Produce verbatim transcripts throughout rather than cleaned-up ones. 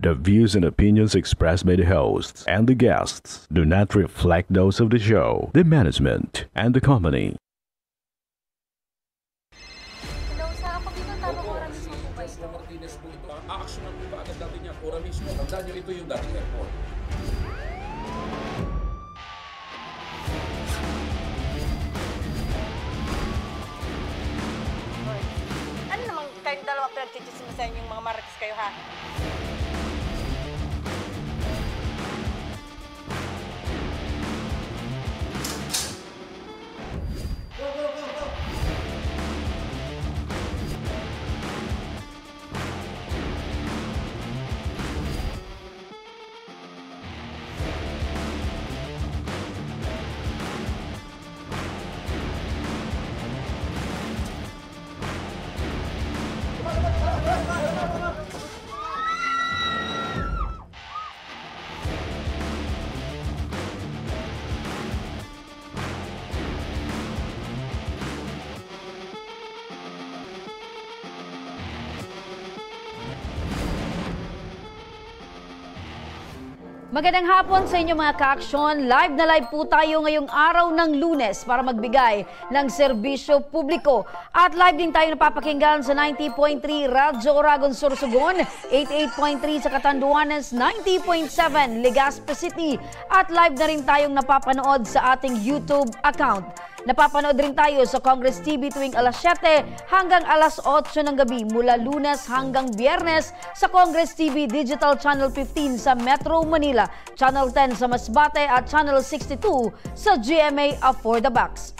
The views and opinions expressed by the hosts and the guests do not reflect those of the show, the management, and the company. Hello, sa Aquino, tamang ora mismo po ba ito? Martinez po ito. Aaksyonan po ba agad natin yan? Ora mismo. Tandaan nyo, ito yung dating airport. Hoy, ano naman kayong dalawa pinagchichismisan yung mga marites kayo, ha? Magandang hapon sa inyo, mga ka-aksyon. Live na live po tayo ngayong araw ng Lunes para magbigay ng serbisyo publiko. At live din tayo napapakinggan sa ninety point three Radyo Oragon Sorsogon, eighty-eight point three sa Catanduanes, ninety point seven Legazpi City. At live na rin tayong napapanood sa ating YouTube account. Napapanood rin tayo sa Congress T V tuwing alas siyete hanggang alas otso ng gabi, mula Lunes hanggang Biyernes, sa Congress T V Digital Channel fifteen sa Metro Manila, Channel ten sa Masbate at Channel sixty-two sa G M A Afford the Box.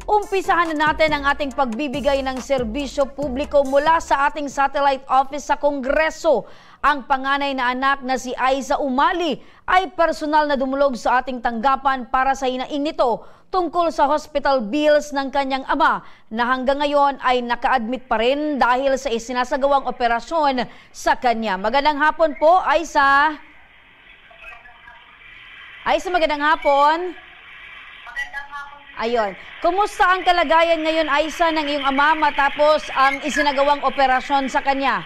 Umpisahan na natin ang ating pagbibigay ng serbisyo publiko mula sa ating satellite office sa Kongreso. Ang panganay na anak na si Aiza Umali ay personal na dumulog sa ating tanggapan para sa hinaing nito tungkol sa hospital bills ng kanyang ama na hanggang ngayon ay naka-admit pa rin dahil sa isinasagawang operasyon sa kanya. Magandang hapon po, Aiza. Aiza, magandang hapon. Ayun. Kumusta ang kalagayan ngayon, Aiza, ng iyong ama matapos ang isinagawang operasyon sa kanya?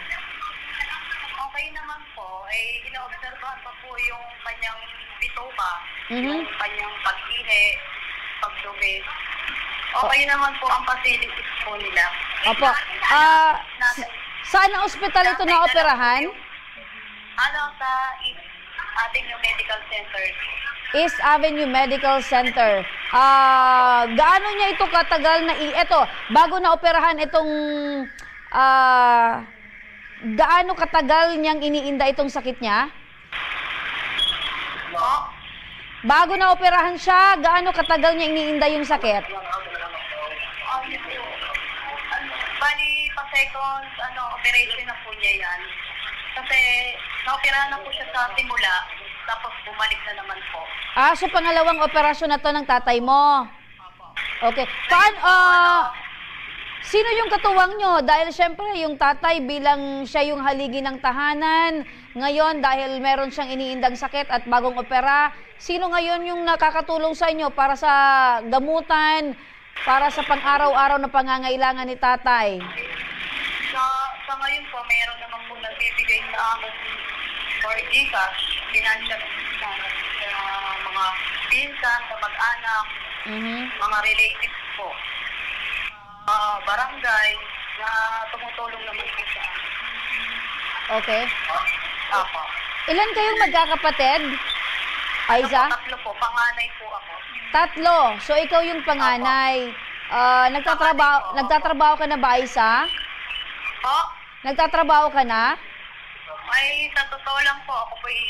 Okay naman po. Eh, inoobserbahan ko po yung kanyang bituka, Mhm. yung kanyang pag-ihi, pagdumi. Okay naman po ang facilities po nila. Opo. Ah, nasa, sa, saan na ospital ito naoperahan? Ano, sa East Avenue Medical Center. East Avenue Medical Center. Ah, gaano niya ito katagal na i-, eto, bago naoperahan itong, ah, gaano katagal niyang iniinda itong sakit niya? Po? Bago naoperahan siya, gaano katagal niya iniinda yung sakit? Bali, pa-second, ano, operation na po niya yan. Kasi naoperahan na po siya sa simula, tapos bumalik na naman po. Ah, so pangalawang operasyon na 'to ng tatay mo? Opo. Okay. Paan-, ah, sino yung katuwang nyo? Dahil siyempre, yung tatay bilang siya yung haligi ng tahanan, ngayon dahil meron siyang iniindang sakit at bagong opera, sino ngayon yung nakakatulong sa inyo para sa gamutan, para sa pang-araw-araw na pangangailangan ni tatay? Sa, sa ngayon po, meron naman po nagbibigay sa amin for GCash, financial assistance sa mga pinsan, kamag-anak, Mhm. mga relatives po. Ah, barangay na tumutulong naman po sa amin. Okay. Apo. Ilan kayong magkakapatid, Aiza? Tatlo po, panganay po ako. Tatlo. So, ikaw yung panganay. Ah, nagtatrabaho, Panganay po ako. Nagtatrabaho ka na ba, Aiza? Po? Nagtatrabaho ka na? Ay, sa totoo lang po, ako po'y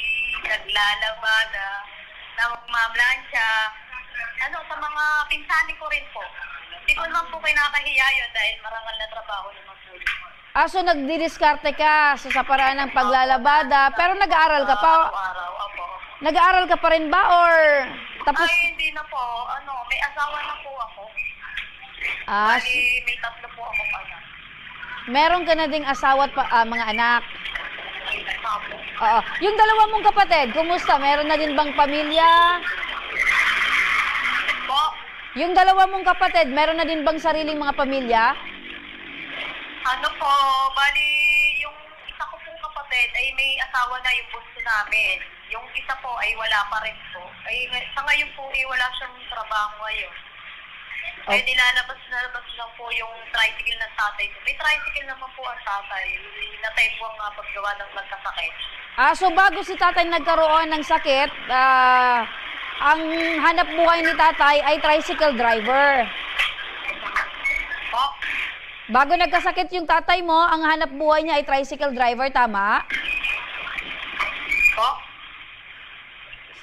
naglalabada, namamlansya, ano, sa mga pinsan ko rin po. Di ko naman po kinakahiya yun dahil marangal na trabaho naman po yun. Ah, so nagdidiskarte ka, so sa paraan ng paglalabada, pero nag-aaral ka pa? Araw-araw, opo. Nag-aaral ka pa rin ba or tapos? Ay, hindi na po. Ano, may asawa na po ako. Ah, Bali, s- may tatlo po ako anak. Meron ka na ding asawa at pa-, ah, mga anak? Opo. Oo. Yung dalawa mong kapatid, kumusta? Meron na din bang pamilya? Po? Yung dalawa mong kapatid, meron na din bang sariling mga pamilya? Ano po, bali, yung isa ko pong kapatid ay may asawa na yung bunso namin. Yung isa po ay wala pa rin po. Ay, ngay- sa ngayon po, eh, wala siyang trabaho ngayon. Ay, Oh. nilalabas-labas lang po yung tricycle ng tatay ko. May tricycle naman po ang tatay. Natay po ang, ah, paggawa ng nagkasakit. Ah, so bago si tatay nagkaroon ng sakit, ah, ang hanap buhay ni tatay ay tricycle driver. Po? Bago nagkasakit yung tatay mo, ang hanap buhay niya ay tricycle driver, tama? Po?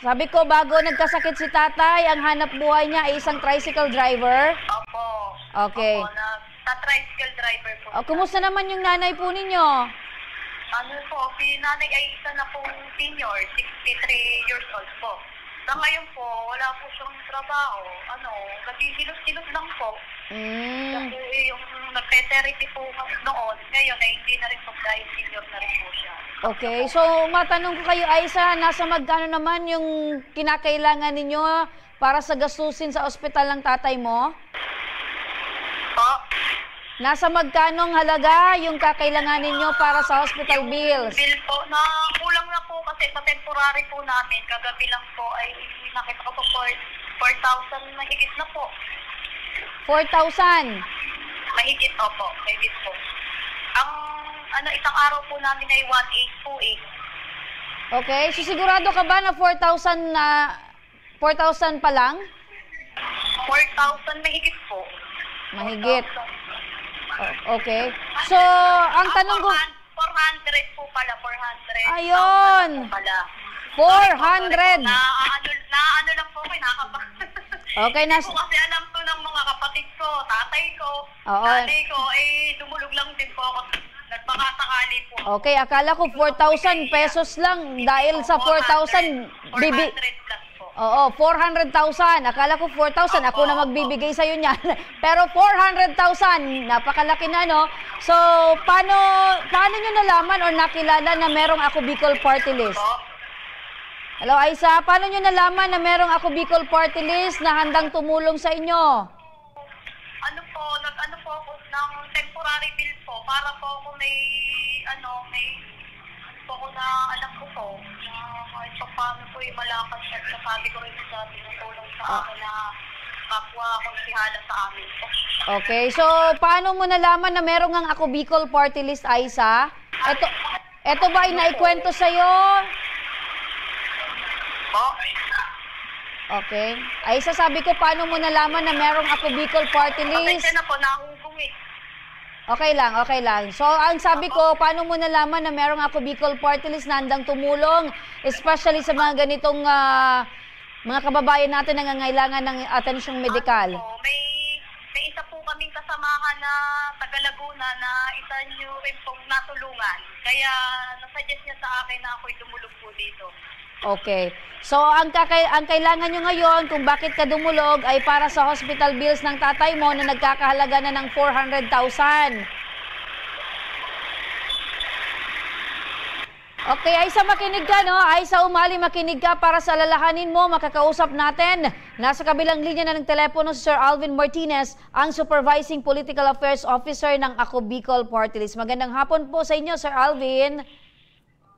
Sabi ko, bago nagkasakit si tatay, ang hanap buhay niya ay isang tricycle driver? Opo. Okay. Opo, nagta-tricycle driver po Oh, siya. Kumusta naman yung nanay po ninyo? Ano po, si nanay ay isa na pong senior, sixty-three years old po. Sa ngayon po, wala po siyang trabaho. Ano, naghihilot-hilot lang po. Mm. Siya po eh, yung nagte-therapy po noon, ngayon ay hindi na rin po dahil senior na rin po siya. Okay, so matanong ko kayo, Aiza, nasa magkano naman yung kinakailangan ninyo para sa gastusin sa ospital ng tatay mo? Po? Nasa magkanong halaga yung kakailangan ninyo para sa hospital bills? Bill po, na kulang na po kasi sa temporary po namin, kagabi lang po ay nakita ko po four, four thousand mahigit na po. Four thousand? Mahigit, opo, mahigit po. Ang ano, isang araw po namin ay one eight po eh. Okay, so sigurado ka ba na four thousand na, four thousand pa lang? Four thousand mahigit po. Mahigit. Four thousand. O-, okay. So, ang Ah, tanong ko four hundred, four hundred po pala, four hundred Ayun. thousand po pala. Four hundred. Sorry po, sorry po. Na, ano, na, ano lang po, kinakaba. Okay, Hindi nas- po kasi alam to ng mga kapatid ko, tatay ko, Oo. nanay ko, eh, dumulog lang din po ako. Nagbaka sakali po. Okay, akala ko four thousand pesos lang. Dahil sa four thousand, bibi- four hundred plus po. Oo, four hundred thousand. Akala ko four thousand. Ako Opo, na opo. magbibigay sa'yo niyan. Pero four hundred thousand, napakalaki na, no? So, paano, paano nyo nalaman or nakilala na merong Ako Bicol Party List? Po? Hello, Aiza. Paano nyo nalaman na merong Ako Bicol Party List na handang tumulong sa inyo? Ano po, nag-ano po ako ng temporary bill po para po ako may, ano, may, ano po ako na anak ko po, na kahit pa paano po, eh, malakas siya. Nasabi ko rin sa tinutulong sa Ah. akin na kapwa akong pihala sa amin po. Okay, so paano mo nalaman na meron ngang Ako Bicol Party List, Aiza? Ito, ito ba ay naikwento sa'yo? Po? Okay. Aiza, sabi ko, paano mo nalaman na merong Ako Bicol Party List? Pasensya na po, nahugong eh. Okay lang, okay lang. So, ang sabi ko, paano mo nalaman na merong Ako Bicol Party List na handang tumulong, especially sa mga ganitong, ah, mga kababayan natin na nangangailangan ng atensyong medikal? Ano po, may, may isa po kaming kasamahan na taga Laguna na isa niyo rin pong natulungan. Kaya nasuggest niya sa akin na ako'y dumulog po dito. Okay. So, ang kakay-, ang kailangan nyo ngayon, kung bakit ka dumulog, ay para sa hospital bills ng tatay mo na nagkakahalaga na ng four hundred thousand. Okay, Aiza, makinig ka, no? Aiza Umali, makinig ka para sa alalahanin mo. Makakausap natin. Nasa kabilang linya na ng telepono si Sir Alvin Martinez, ang Supervising Political Affairs Officer ng Ako Bicol Party List. Magandang hapon po sa inyo, Sir Alvin.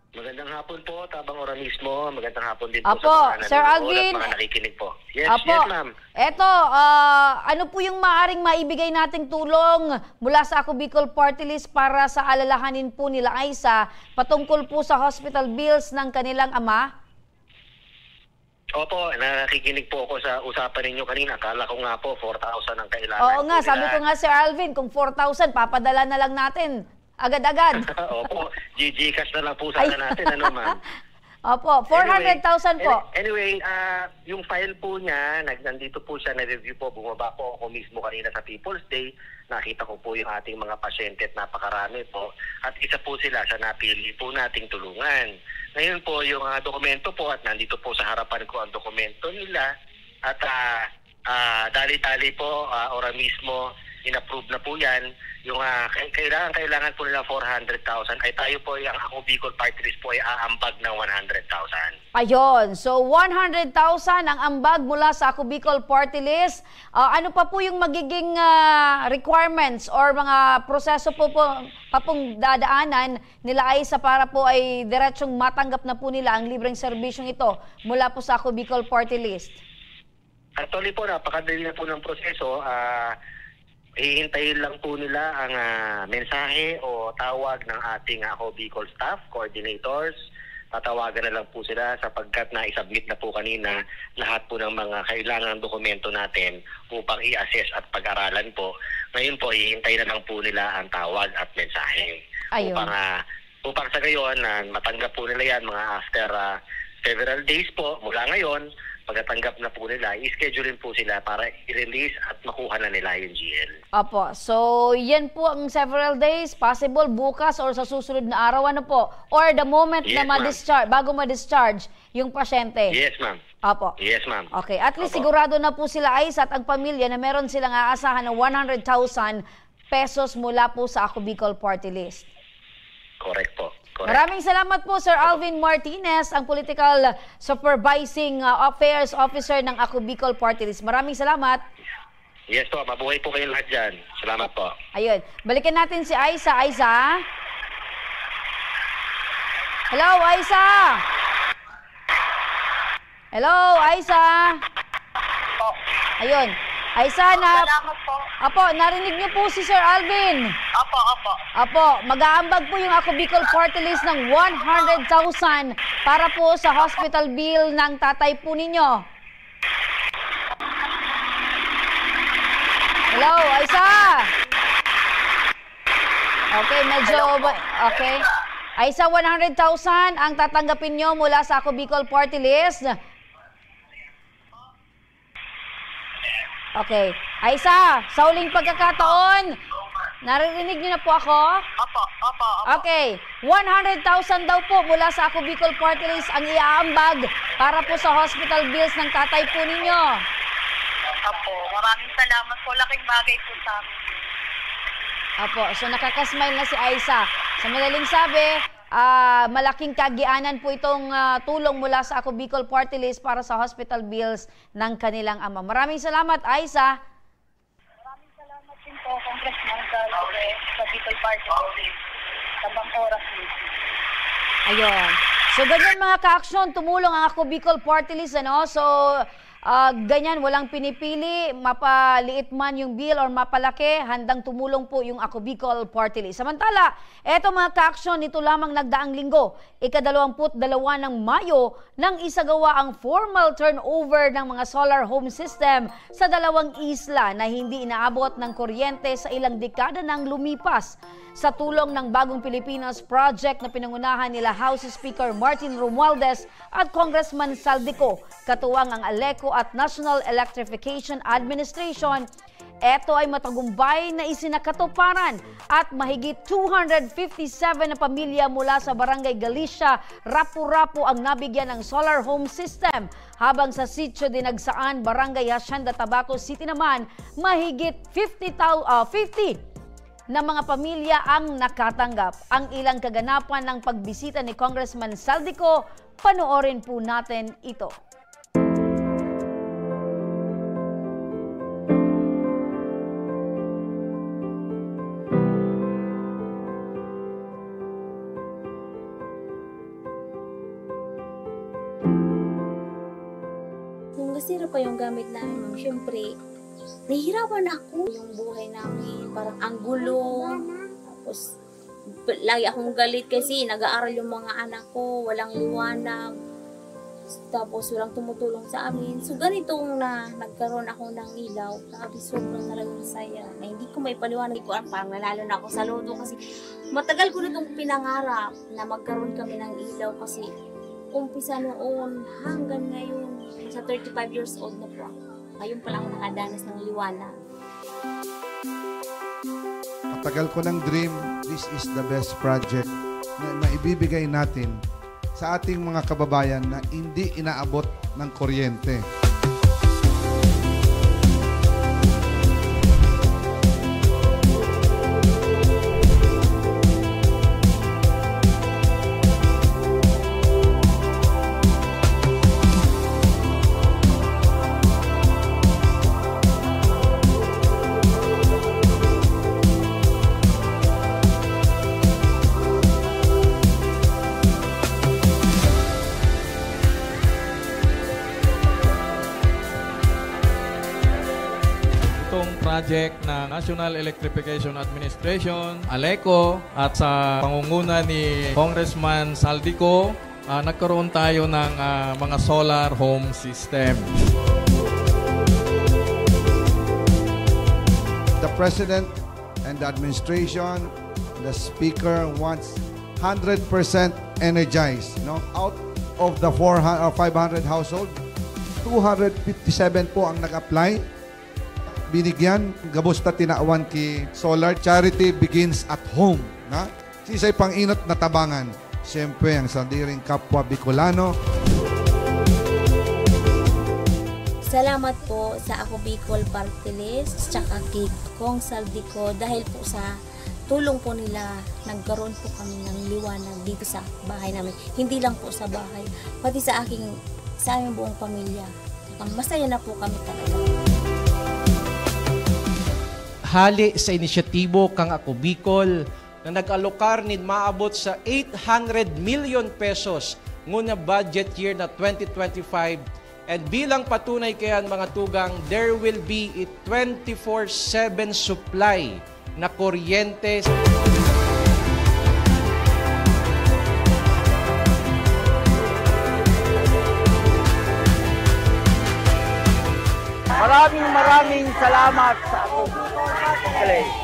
Magandang hapon po, Tabang Ora mismo. Magandang hapon din po Apo, sa mga Sir nanonood Alvin. at mga nakikinig po. Yes, Apo. yes, ma'am. Eto, ah, ano po yung maaring maibigay nating tulong mula sa Ako Bicol Party List para sa alalahanin po nila Aiza patungkol po sa hospital bills ng kanilang ama? Opo, nakikinig po ako sa usapan ninyo kanina. Akala ko nga po, four thousand ang kailangan Oo po nga, sabi nila. ko nga, Sir Alvin, kung four thousand, papadala na lang natin. Agad-agad. Opo, G-, GCash na lang po sana natin, ano, ma'am? Opo, four hundred thousand po. Anyway, any-, anyway, ah, yung file po niya, nag-, nandito po siya, na-review po, bumaba po ako mismo kanina sa People's Day, nakita ko po yung ating mga pasyente at napakarami po. At isa po sila sa napili po nating tulungan. Ngayon po, yung, ah, dokumento po, at nandito po sa harapan ko ang dokumento nila, at, ah, ah, dali-dali po, ah, ora mismo, in-approve na po yan. Yung, ah, kai-, kailangan, kailangan po nila four hundred thousand, ay tayo po, ang Ako Bicol Party List po ay aambag ng one hundred thousand. Ayun. So, one hundred thousand ang ambag mula sa Ako Bicol Party List. Ah, ano pa po yung magiging, ah, requirements or mga proseso po, po, pa pong dadaanan nila, Aiza, para po ay diretsong matanggap na po nila ang libreng serbisyong ito mula po sa Ako Bicol Party List? Actually po, napakadali na po ng proseso. Ah, hihintayin lang po nila ang, ah, mensahe o tawag ng ating, ah, Ako Bicol staff, coordinators. Tatawagan na lang po sila sapagkat na-submit na po kanina lahat po ng mga kailangang dokumento natin upang i-assess at pag-aralan po. Ngayon po, hihintayin na lang po nila ang tawag at mensahe. Ayun. Upang, ah, upang sa gayon na matanggap po nila yan, mga after, ah, several days po mula ngayon, pagkatanggap na po nila, i-schedule po sila para i-release at makuha na nila yung G L. Opo. So, yan po ang several days, possible bukas or sa susunod na araw, ano po? Or the moment na Yes, ma'am. ma-discharge, bago ma-discharge yung pasyente? Yes, ma'am. Opo. Yes, ma'am. Okay. At least Opo. sigurado na po sila, Aiza, at ang pamilya na meron silang aasahan na one hundred thousand pesos mula po sa Ako Bicol Party List. Correct po. Correct. Maraming salamat po, Sir Alvin Martinez, ang Political Supervising, uh, Affairs Officer ng Ako Bicol Party List. Maraming salamat. Yes po, mabuhay po kayong lahat dyan. Salamat po. Ayun. Balikan natin si Aiza. Aiza? Hello, Aiza? Hello, Aiza? Po. Ayun. Aiza, na Salamat po. Apo, narinig niyo po si Sir Alvin. Opo, opo. Apo, mag-aambag po yung Ako Bicol Party List ng one hundred thousand para po sa hospital bill ng tatay po ninyo. Hello, Aiza? Okay, medyo Hello po. ba-, okay. Aiza, one hundred thousand ang tatanggapin nyo mula sa Ako Bicol Party List. Okay. Aiza, sa huling pagkakataon, naririnig niyo na po ako? Opo, opo, opo. Okay. One hundred thousand daw po mula sa Ako Bicol Party List ang iaambag para po sa hospital bills ng tatay po ninyo. Opo. Maraming salamat po. Laking bagay po sa amin. Opo. So, nakakasmile na si Aiza. Sa madaling sabi, ah, malaking kagianan po itong, ah, tulong mula sa Ako Bicol Party List para sa hospital bills ng kanilang ama. Maraming salamat, Aiza. Maraming salamat din po, Congressman, sa, sa Bicol Party List, sa Bangkoras City. Ayun. So, ganyan, mga ka-aksyon, tumulong ang Ako Bicol Party List, ano? So, ah, ganyan, walang pinipili, mapaliit man yung bill or mapalaki, handang tumulong po yung Ako Bicol Party List. Samantala, eto, mga ka-aksyon, nito lamang nagdaang linggo, ikadalawamput dalawa ng Mayo, nang isagawa ang formal turnover ng mga solar home system sa dalawang isla na hindi inaabot ng kuryente sa ilang dekada nang lumipas. Sa tulong ng Bagong Pilipinas Project na pinangunahan nila House Speaker Martin Romualdez at Congressman Zaldy Co, katuwang ang ALECO at National Electrification Administration, eto ay matagumpay na isinakatuparan at mahigit two hundred fifty-seven na pamilya mula sa Barangay Galicia, Rapu-Rapu ang nabigyan ng solar home system, habang sa Sitio Dinagsaan, Barangay Hacienda Tabaco City naman, mahigit fifty thou-, ah, fifty na mga pamilya ang nakatanggap. Ang ilang kaganapan ng pagbisita ni Congressman Zaldy Co, panoorin po natin ito. Nung gasira pa yung gamit namin, ma'am, syempre, nahihirapan ako. Yung buhay namin, parang ang gulo. Tapos, lagi akong galit kasi nag-aaral yung mga anak ko, walang liwanag. Tapos, walang tumutulong sa amin. So, ganitong na nagkaroon ako ng ilaw. Grabe, sobrang talagang saya na hindi ko maipaliwanag. Hindi ko alam, parang nanalo na ako sa lotto kasi matagal ko na itong pinangarap na magkaroon kami ng ilaw kasi umpisa noon hanggang ngayon, nasa thirty-five years old na po ako. Ngayon pa lang ako nakadanas ng liwanag. Matagal ko ng dream, this is the best project na, na ibibigay natin sa ating mga kababayan na hindi inaabot ng kuryente. project ng National Electrification Administration, ALECO, at sa pangunguna ni Congressman Zaldy Co, ah, nagkaroon tayo ng, ah, mga solar home system. The President and the administration, the Speaker wants hundred percent energized, no? Out of the four hundred or five hundred household, two hundred fifty-seven po ang nag-apply. Binigyan, gabos ta tinawan ki solar. Charity begins at home, na? Siisay pang-inot na tabangan? Siyempre, ang sadiring kapwa Bicolano. Salamat po sa Ako Bicol Party List, tsaka kay Cong Zaldy Co, dahil po sa tulong po nila, nagkaroon po kami ng liwanag dito sa bahay namin. Hindi lang po sa bahay, pati sa aking, sa aming buong pamilya. Masaya na po kami talaga. Hali sa inisyatibo kan Ako Bicol na nag-alokar nin maabot sa eight hundred million pesos nguna budget year na twenty twenty-five, and bilang patunay kayan, mga tugang, there will be a twenty-four seven supply na kuryente. Maraming, maraming salamat sa Ako Bicol Party List.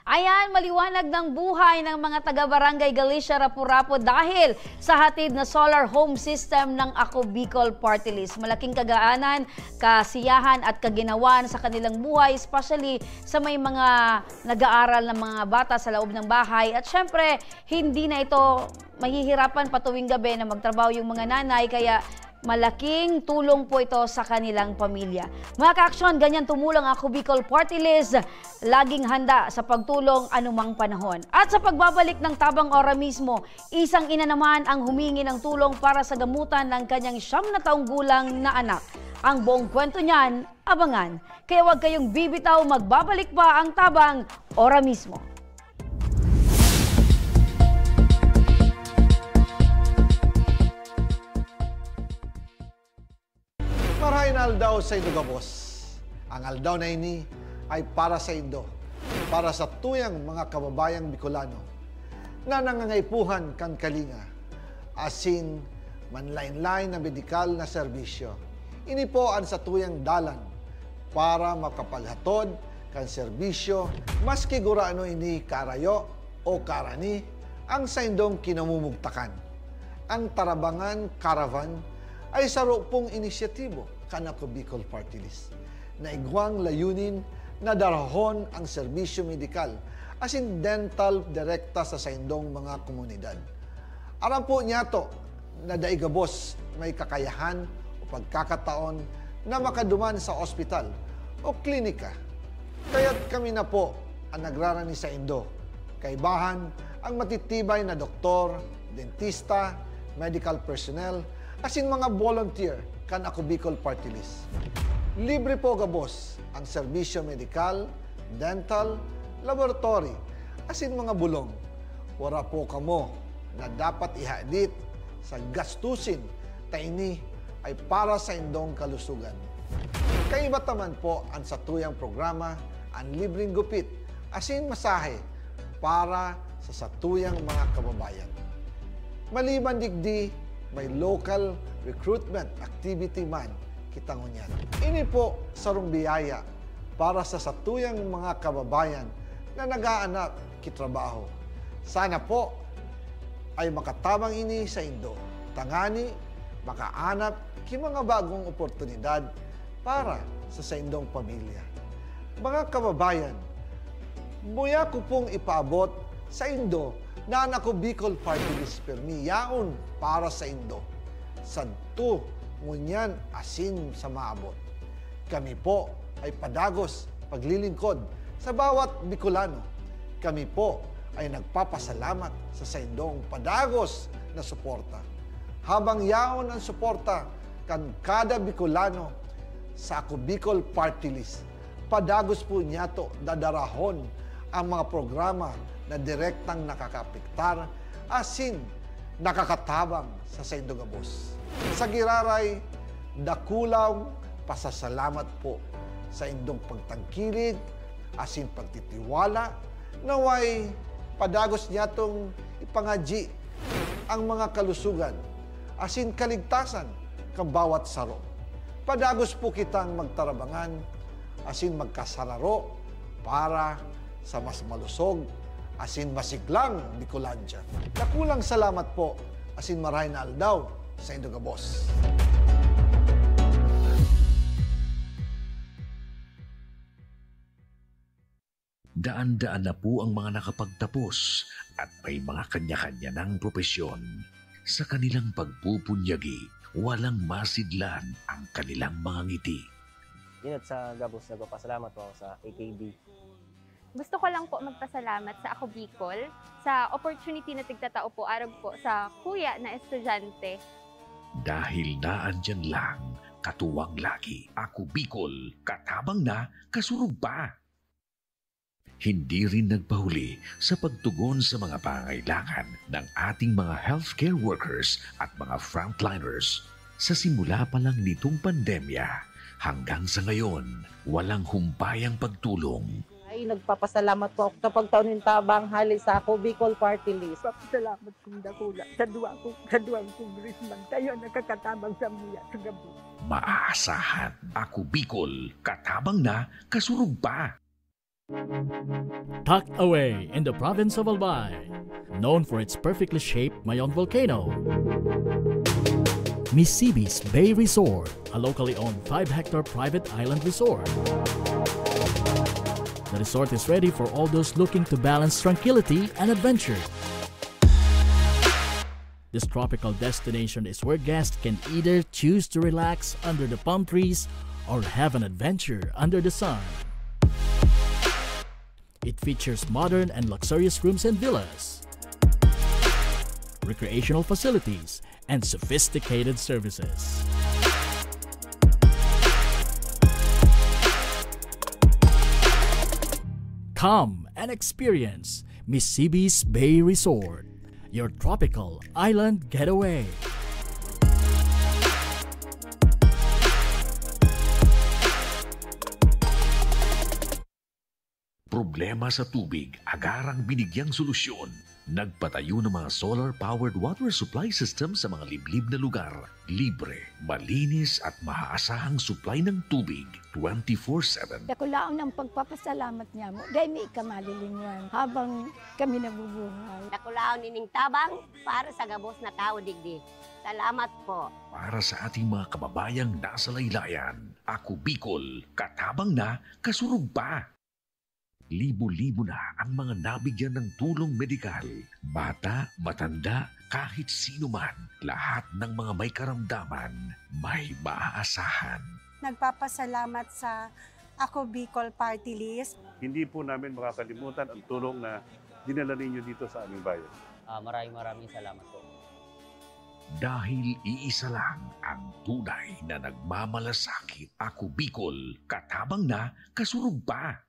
Ayan, maliwanag ng buhay ng mga taga-Barangay Galicia Rapu-Rapu dahil sa hatid na solar home system ng Ako Bicol Party List. Malaking kagaanan, kasiyahan at kaginawan sa kanilang buhay, especially sa may mga nag-aaral na mga bata sa loob ng bahay. At syempre, hindi na ito mahihirapan pa tuwing gabi na magtrabaho yung mga nanay, kaya malaking tulong po ito sa kanilang pamilya. Mga ka-aksyon, ganyan tumulong ang Ako Bicol Party List, laging handa sa pagtulong anumang panahon. At sa pagbabalik ng Tabang Ora mismo, isang ina naman ang humingi ng tulong para sa gamutan ng kanyang siyam na taong gulang na anak. Ang buong kwento niyan, abangan. Kaya huwag kayong bibitaw, magbabalik pa ang Tabang Ora mismo. Marahay na aldaw saindo gabos. Ang aldaw na ini ay para saindo, para sa tuyang mga kababayang Bicolano na nangangaipuhan kan kalinga asin manlaen-laen na medikal na serbisyo. Ini po an satuyang dalan para makapaghatod kan serbisyo, maski gurano ini kaarayo o kaarani ang saindong kinamumugtakan. Ang Tarabangan Caravan ay saro pong inisyatibo kan Ako Bicol Party List na igwang layunin na darahon ang serbisyo medikal asin dental direkta sa saindong mga komunidad. Aram po niyato na dai gabos may kakayahan o pagkakataon na makaduman sa ospital o klinika. Kaya't kami na po an nagrarani saindo. Kaibahan ang matitibay na doktor, dentista, medical personnel, asin mga volunteer kan Ako Bicol Party List. Libre po gabos ang serbisyo medikal, dental, laboratory, asin mga bulong. Wara po kamo na dapat ihadit sa gastusin, ta ini ay para saindong kalusugan. Kaiba ta man po an satuyang programa, an libreng gupit asin masahe para sa satuyang mga kababayan. Maliban digdi, may local recruitment activity man kita ngunyan. Ini po sarong biyaya para sa satuyang mga kababayan na nag-aanap ki trabaho. Sana po ay makatabang ini saindo, tangani makaanap ki mga bagong oportunidad para sa saindong pamilya. Mga kababayan, muya ko pong ipaabot saindo na an Ako Bicol Party List permi yaon para saindo, sadto, ngunyan asin sa maabot. Kami po ay padagos paglilingkod sa bawat Bicolano. Kami po ay nagpapasalamat sa saindong padagos na suporta. Habang yaon an suporta kan kada Bicolano sa Ako Bicol Party List, padagos po niyato dadarahon ang mga programa na direktang nakakaapektar asin nakakatabang sa saindo gabos. Sa giraray, dakulang Pasasalamat po sa indong pagtangkilik asin pagtitiwala. Naway padagos niyatong ipangadyi ang mga kalusugan asin kaligtasan kan bawat saro. Padagos po kitang magtarabangan asin magkasararo para sa mas malusog asin masiglang Bicolandia. Dakulang salamat po asin marahay na aldaw saindo gabos. Daan-daan na po ang mga nakapagtapos at may mga kanya-kanya ng propesyon. Sa kanilang pagpupunyagi, walang masidlan ang kanilang mga ngiti. Inot sa gabos, nagpapasalamat po ako sa A K B. Gusto ko lang po magpasalamat sa Ako Bicol sa opportunity na tigtatao po arog po sa kuya na estudyante. Dahil naandiyan lang, katuwang lagi, Ako Bicol, katabang na, kasurog pa. Hindi rin nagpahuli sa pagtugon sa mga pangangailangan ng ating mga healthcare workers at mga frontliners. Sa simula pa lang nitong pandemya, hanggang sa ngayon, walang humpay ang pagtulong. Ay, nagpapasalamat po ako sa pagtao nin tabang hali sa Ako Bicol Party List. Papasalamat kong dakula sa duwa ko, sa duwang congressman. Kayo ang nakakatabang sa mga sa gabi. Maaasahan, Ako Bicol, katabang na, kasurog pa. Tucked away in the province of Albay, known for its perfectly shaped Mayon volcano, Misibis Bay Resort, a locally owned five-hectare private island resort. The resort is ready for all those looking to balance tranquility and adventure. This tropical destination is where guests can either choose to relax under the palm trees or have an adventure under the sun. It features modern and luxurious rooms and villas, recreational facilities, and sophisticated services. Come and experience Misibis Bay Resort, your tropical island getaway. Problema sa tubig, agarang binigyang solusyon. Nagpatayo ng mga solar-powered water supply system sa mga liblib na lugar. Libre, malinis at maaasahang supply ng tubig, twenty-four seven. Dakulaon ang pagpapasalamat niamo, dai mi ka malilinwan habang kami nabubuhay. Dakulaon ining tabang para sa gabos na tawo digdi. Salamat po. Para sa ating mga kababayang nasa laylayan, Ako Bicol, katabang na, kasurog pa. Libo-libo na ang mga nabigyan ng tulong medikal. Bata, matanda, kahit sino man, lahat ng mga may karamdaman, may maaasahan. Nagpapasalamat sa Ako Bicol Party List. Hindi po namin makakalimutan ang tulong na dinala ninyo dito sa aming bayan. Ah, maraming, maraming salamat po. Dahil iisa lang ang tunay na nagmamalasakit. Ako Bicol, katabang na, kasurog pa.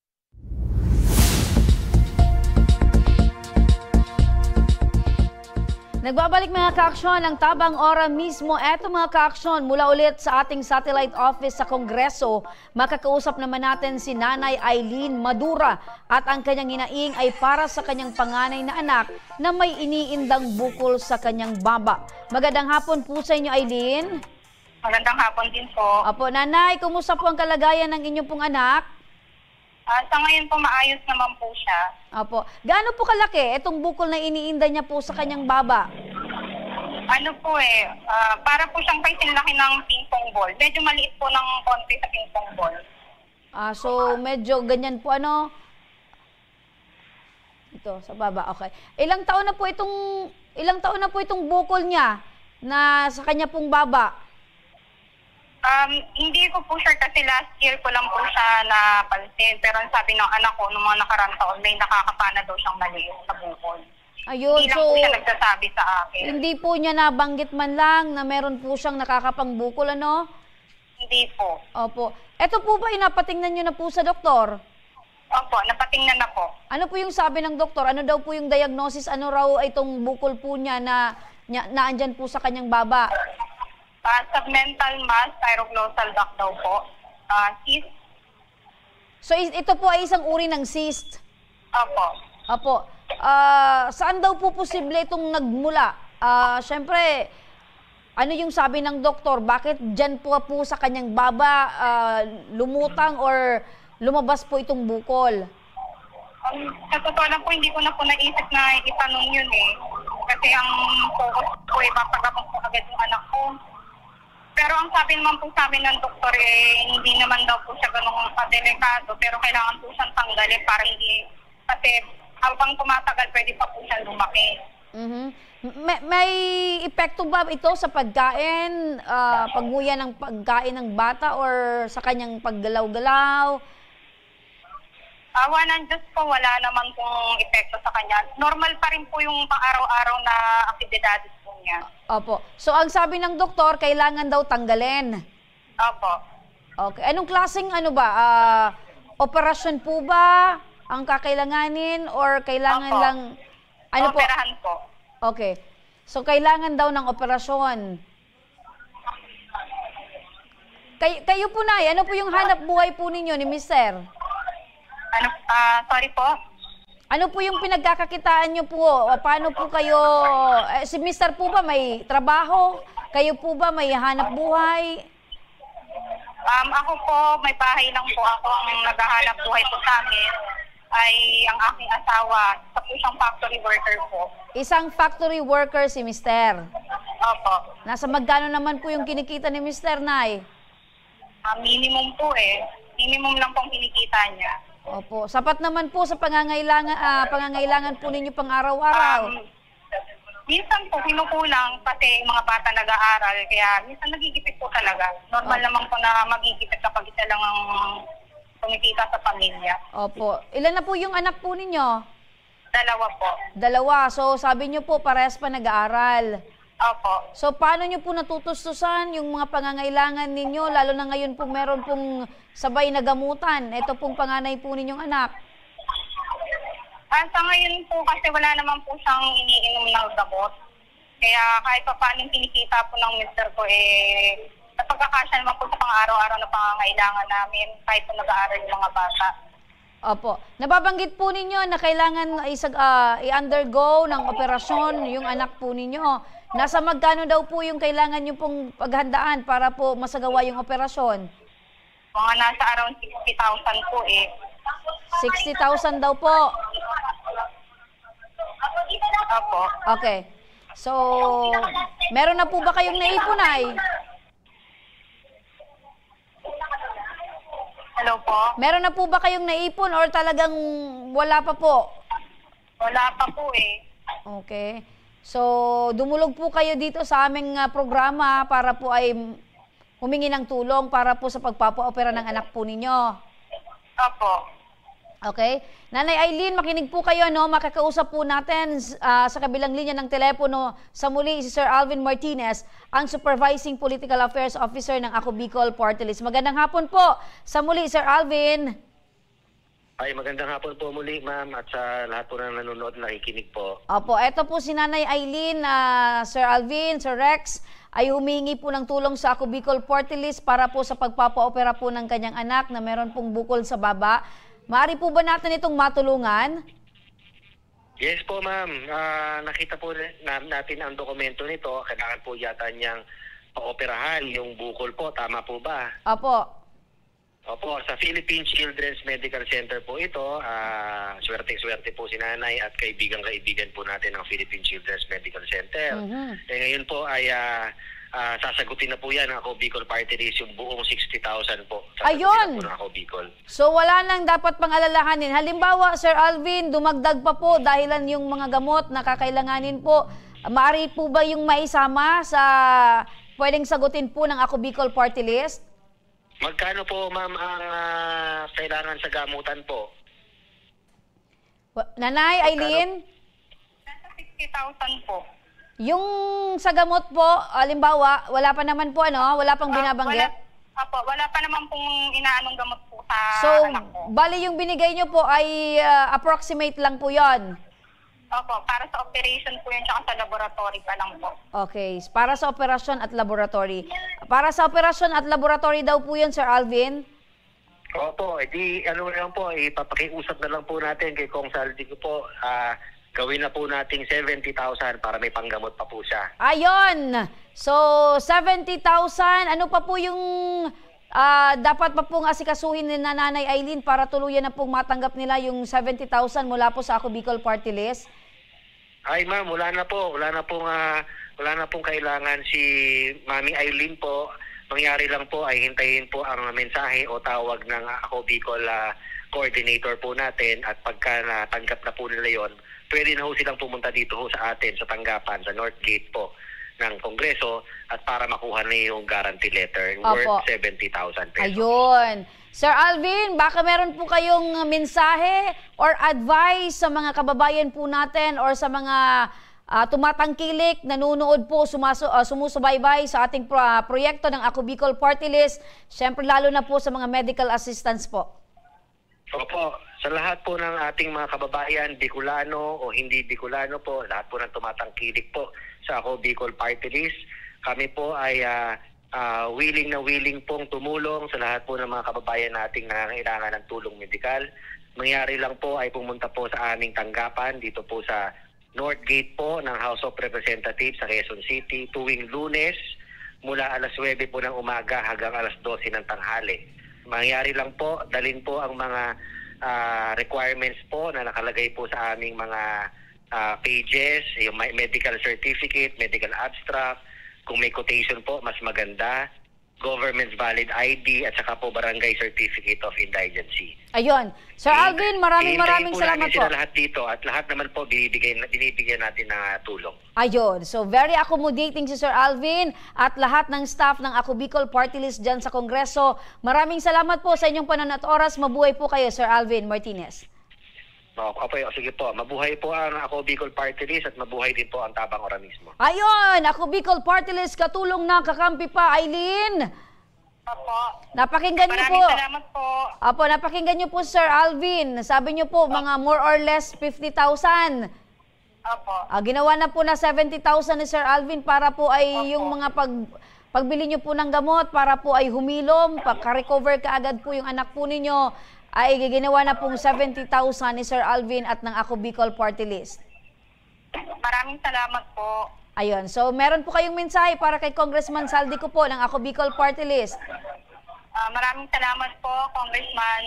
Nagbabalik, mga kaaksyon, ang Tabang Ora mismo. Eto, mga kaaksyon, mula ulit sa ating satellite office sa Kongreso, makakausap naman natin si Nanay Eileen Madura at ang kanyang hinaing ay para sa kanyang panganay na anak na may iniindang bukol sa kanyang baba. Magandang hapon po sa inyo, Eileen. Magandang hapon din po. Opo, Nanay, kumusta po ang kalagayan ng inyong pong anak? Ah, sa ngayon po, maayos naman po siya. Opo. Gaano po kalaki itong bukol na iniinda niya po sa kanyang baba? Ano po eh, ah, para po siyang kasing laki ng ping pong ball. Medyo maliit po ng konti sa ping pong ball. Ah, so medyo ganyan po, ano? Ito, sa baba, okay. Ilang taon na po itong, ilang taon na po itong bukol niya na sa kanya pong baba? Um, hindi ko po sure kasi last year ko lang po siya napansin. Pero ang sabi ng anak ko, nung mga nakaraang taon, may nakakapana daw siyang maliit na bukol. Ayun, hindi lang po so, siya nagsasabi sa akin. Hindi po niya nabanggit man lang na meron po siyang nakakapangbukol, ano? Hindi po. Opo. Eto po ba, inapatingnan niyo na po sa doktor? Opo, napatingnan na po. Ano po yung sabi ng doktor? Ano daw po yung diagnosis? Ano raw itong bukol po niya na, niya, naandyan po sa kanyang baba? Ah, submental mass, thyroglossal duct daw po. Ah, cyst. So, is-, ito po ay isang uri ng cyst? Opo. Opo. Ah, saan daw po posible itong nagmula? Ah, siyempre, ano yung sabi ng doktor? Bakit diyan po, po sa kanyang baba, ah, lumutang or lumabas po itong bukol? Um, sa totoo lang po, hindi ko na po naisip na itanong yun eh. Kasi ang focus ko, ipapagamot ko agad yung anak ko. Pero ang sabi naman po sa amin ng doktor, eh, hindi naman daw po siya ganun kadelikado, pero kailangan po siyang tanggalin para hindi, kasi habang tumatagal, pwede pa po siyang lumaki. Mhm. May, may epekto ba ito sa pagkain, ah, pagnguya ng pagkain ng bata or sa kanyang paggalaw-galaw? Awa ng Diyos po, wala naman pong epekto sa kanya. Normal pa rin po yung pang-araw-araw na aktibidades po niya. Opo. So, ang sabi ng doktor, kailangan daw tanggalin. Opo. Okay. Anong klaseng ano ba? Ah, operasyon po ba ang kakailanganin or kailangan Opo. lang, ano po? Operahan po. Okay. So, kailangan daw ng operasyon. Kay-, kayo po, Nay, ano po yung hanap buhay po ninyo ni Mister? Ano, ah, sorry po? Ano po yung pinagkakakitaan nyo po? O, paano po kayo, eh, si Mister po ba may trabaho? Kayo po ba may hanap buhay? Um, ako po, may bahay lang po ako. Ang naghahanap buhay po sa amin ay ang aking asawa. Isa po siyang factory worker po. Isang factory worker si Mister. Opo. Nasa magkano naman po yung kinikita ni Mister, Nay? Ah, minimum po eh. Minimum lang pong kinikita niya. Opo. Sapat naman po sa pangangailangan, ah, pangangailangan po ninyo pang araw-araw. Um, minsan po kinukulang kasi yung mga bata nag-aaral, kaya minsan nagigipit po talaga. Normal Opo. naman po na magigipit kapag isa lang ang kumikita sa pamilya. Opo. Ilan na po yung anak po ninyo? Dalawa po. Dalawa. So, sabi niyo po, parehas pa nag-aaral. Opo. So, paano niyo po natutustusan yung mga pangangailangan ninyo, lalo na ngayon po meron pong sabay na gamutan? Ito pong panganay po ninyong anak. Ah, sa ngayon po kasi wala naman po siyang iniinom na gamot. Kaya kahit pa paano yung kinikita po ng mister ko, eh, napagkakasya naman po sa pang-araw-araw na pangangailangan namin kahit po nag-aaral yung mga bata. Opo. Nababanggit po ninyo na kailangan isag-, ah, i-undergo ng operasyon yung anak po ninyo. Nasa magkano daw po yung kailangan niyo pong paghandaan para po masagawa yung operasyon? Mga nasa around sixty thousand po eh. Sixty thousand daw po. Opo. Okay. So, meron na po ba kayong naipon, Nay? Hello po? Meron na po ba kayong naipon or talagang wala pa po? Wala pa po eh. Okay. So, dumulog po kayo dito sa aming, ah, programa para po ay humingi ng tulong para po sa pagpapaopera ng anak po ninyo. Opo. Okay? Nanay Eileen, makinig po kayo, no? Makakausap po natin, s-, ah, sa kabilang linya ng telepono sa muli si Sir Alvin Martinez, ang Supervising Political Affairs Officer ng Ako Bicol Party List. Magandang hapon po. Sa muli, Sir Alvin. Ay, magandang hapon po muli, ma'am, at sa lahat po ng nanonood, nakikinig po. Opo, eto po si Nanay Eileen, ah, Sir Alvin, Sir Rex, ay humihingi po ng tulong sa Ako Bicol Party List para po sa pagpapaopera po ng kanyang anak na meron pong bukol sa baba. Maaari po ba natin itong matulungan? Yes po, ma'am. Ah, nakita po na, natin ang dokumento nito. Kailangan po yata niyang paoperahan yung bukol po. Tama po ba? Opo. Opo, sa Philippine Children's Medical Center po ito. Ah, swerte-swerte po si nanay at kaibigan-kaibigan po natin ang Philippine Children's Medical Center. Mhm. Eh, ngayon po ay, ah, ah, sasagutin na po yan ng Ako Bicol Party List, yung buong sixty thousand po. Sasagutin na Ayun! po ng Ako Bicol. So, wala nang dapat pang-alalahanin. Halimbawa, Sir Alvin, dumagdag pa po dahilan yung mga gamot na kakailanganin po. Maaari po ba yung maisama sa pwedeng sagutin po ng Ako Bicol Party List? Magkano po, ma'am, ang, ah, kailangan sa gamutan po? Wa-, Nanay Magkano? Eileen? Nasa sixty thousand po. Yung sa gamot po, halimbawa, wala pa naman po, ano, wala pang Ah, binabanggit? wala, apo, wala pa naman pong inaanong gamot po sa So, anak ko. bali yung binigay nyo po ay, ah, approximate lang po yon? Opo, para sa operation po yun, tsaka sa laboratory pa lang po. Okay, para sa operasyon at laboratory. Para sa operasyon at laboratory daw po yun, Sir Alvin? Opo, edi ano na lang po, ipapakiusap na lang po natin kay Kong Saldi ko po, ah, gawin na po nating seventy thousand para may panggamot pa po siya. Ayun! So, seventy thousand, ano pa po yung, ah, dapat pa pong asikasuhin ni Nanay Aileen para tuluyan na pong matanggap nila yung seventy thousand mula po sa Ako Bicol Party List? Ay, ma'am, wala na po. Wala na pong, ah, wala na pong kailangan si Mami Aileen po. Mangyari lang po ay hintayin po ang mensahe o tawag ng Ako Bicol, ah, coordinator po natin, at pagka natanggap na po nila yon, pwede na ho silang pumunta dito ho sa atin sa tanggapan, sa North Gate po ng Kongreso, at para makuha na yung guarantee letter worth Opo. seventy thousand pesos. Ayun. Sir Alvin, baka meron po kayong mensahe or advice sa mga kababayan po natin or sa mga, ah, tumatangkilik, nanonood po, sumasu-, ah, sumusubaybay sa ating pro-, ah, proyekto ng Ako Bicol Party List, syempre lalo na po sa mga medical assistance po? Opo, sa lahat po ng ating mga kababayan, Bicolano o hindi Bicolano po, lahat po ng tumatangkilik po sa Ako Bicol Party List, kami po ay, ah, ah, willing na willing pong tumulong sa lahat po ng mga kababayan nating nangangailangan ng tulong medikal. Mangyari lang po ay pumunta po sa aming tanggapan dito po sa North Gate po ng House of Representatives sa Quezon City tuwing Lunes mula alas nuwebe po ng umaga hanggang alas dose ng tanghali. Mangyari lang po, dalhin po ang mga, ah, requirements po na nakalagay po sa aming mga, ah, pages, yung may medical certificate, medical abstract, kung may quotation po, mas maganda, government's valid I D, at saka po barangay certificate of indigency. Ayun. Sir Hihint-, Alvin, maraming, hihintayin maraming po salamat namin sila po. lahat dito at lahat naman po binibigay, binibigyan natin ng, ah, tulong. Ayun. So, very accommodating si Sir Alvin at lahat ng staff ng Ako Bicol Party List dyan sa Kongreso. Maraming salamat po sa inyong panahon at oras. Mabuhay po kayo, Sir Alvin Martinez. O, opo, sige po. Mabuhay po ang Ako Bicol Party List at mabuhay din po ang Tabang Ora Mismo. Ayun! Ako Bicol Party List, katulong na, kakampi pa, Aileen. Opo. Napakinggan niyo Maraming po. salamat po. Apo, napakinggan niyo po, Sir Alvin. Sabi niyo po, Opo. mga more or less fifty thousand. Opo. Ah, ginawa na po na seventy thousand ni Sir Alvin para po ay Opo. yung mga pag-, pagbili niyo po ng gamot para po ay humilom, pagka-recover kaagad po yung anak po ninyo, ay ginawa na pong seventy thousand ni Sir Alvin at ng Ako Bicol Party List. Maraming salamat po. Ayun. So, meron po kayong mensahe para kay Congressman Saldi ko po ng Ako Bicol Party List. Ah, maraming salamat po, Congressman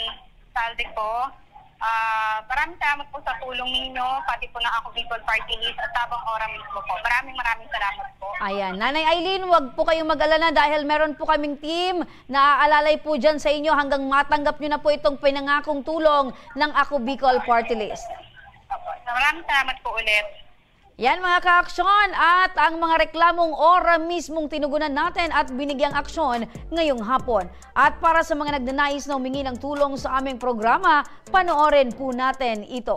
Saldi ko. Ah, maraming salamat po sa tulong ninyo, pati po ng Ako Bicol Party List at Tabang Ora Mismo po. Maraming, maraming salamat po. Ayan. Nanay Aileen, wag po kayong mag-alala dahil meron po kaming team na aalalay po dyan sa inyo hanggang matanggap nyo na po itong pinangakong tulong ng Ako Bicol Party List. Opo. Maraming salamat po ulit. Yan, mga kaaksyon, at ang mga reklamong ora mismong tinugunan natin at binigyang aksyon ngayong hapon. At para sa mga nagnanais na humingi ng tulong sa aming programa, panoorin po natin ito.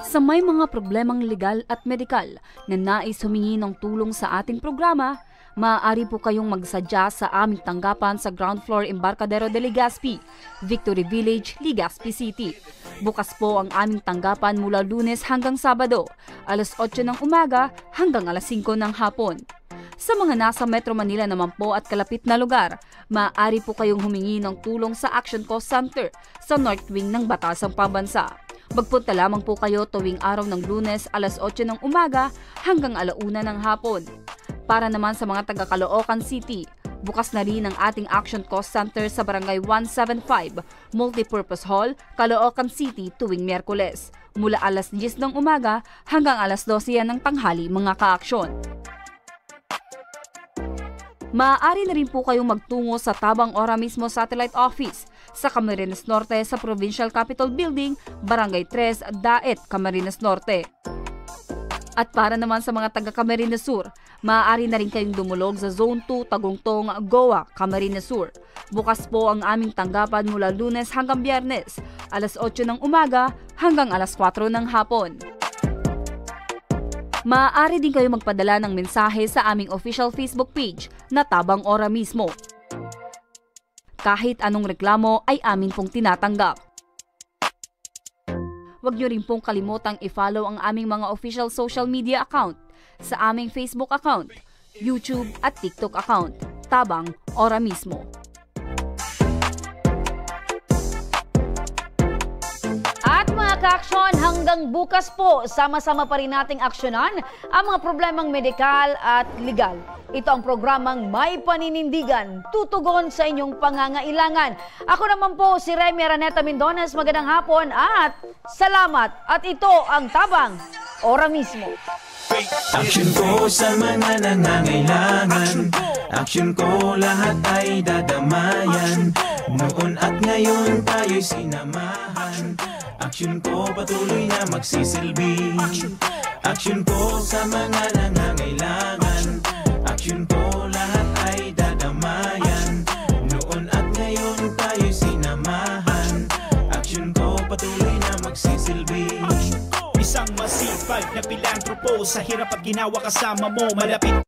Sa may mga problemang legal at medikal na nais humingi ng tulong sa ating programa, maaari po kayong magsadya sa aming tanggapan sa ground floor Embarcadero de Legazpi, Victory Village, Legazpi City. Bukas po ang aming tanggapan mula Lunes hanggang Sabado, alas otso ng umaga hanggang alas singko ng hapon. Sa mga nasa Metro Manila naman po at kalapit na lugar, maaari po kayong humingi ng tulong sa Action Call Center sa North Wing ng Batasang Pambansa. Magpunta lamang po kayo tuwing araw ng Lunes, alas otso ng umaga hanggang ala una ng hapon. Para naman sa mga taga Caloocan City, bukas na rin ang ating Action Call Center sa Barangay one seven five, Multipurpose Hall, Caloocan City tuwing Miyerkules, mula alas diyes ng umaga hanggang alas dose yan ng tanghali, mga kaaksyon. Maaari na rin po kayong magtungo sa Tabang Ora Mismo Satellite Office sa Camarines Norte sa Provincial Capitol Building, Barangay tres, Daet, Camarines Norte. At para naman sa mga taga Camarines Sur, maaari na rin kayong dumulog sa Zone two, Tagungtong, Goa, Camarines Sur. Bukas po ang aming tanggapan mula Lunes hanggang Biyernes, alas otso ng umaga hanggang alas kwatro ng hapon. Maaari din kayo magpadala ng mensahe sa aming official Facebook page na Tabang Ora Mismo. Kahit anong reklamo ay amin pong tinatanggap. Huwag niyo rin pong kalimutang i-follow ang aming mga official social media account sa aming Facebook account, YouTube at TikTok account. Tabang, ora mismo. At mga ka-aksyon, hanggang bukas po, sama-sama pa rin nating aksyonan ang mga problemang medikal at legal. Ito ang programang May Paninindigan, tutugon sa inyong pangangailangan. Ako naman po si Remy Araneta Mindones. Magandang hapon at salamat. At ito ang Tabang, ora mismo. Aksyon ko sa mga nangangailangan. Aksyon ko lahat ay dadamayan. Noon at ngayon tayo'y sinamahan. Aksyon ko patuloy na magsisilbi. Aksyon ko sa mga nangangailangan. Aksyon ko lahat ay dadamayan. Noon at ngayon tayo'y sinamahan. Aksyon ko patuloy na magsisilbi. Isang masipag na pilantropo. Sa hirap at ginawa kasama mo. Malapit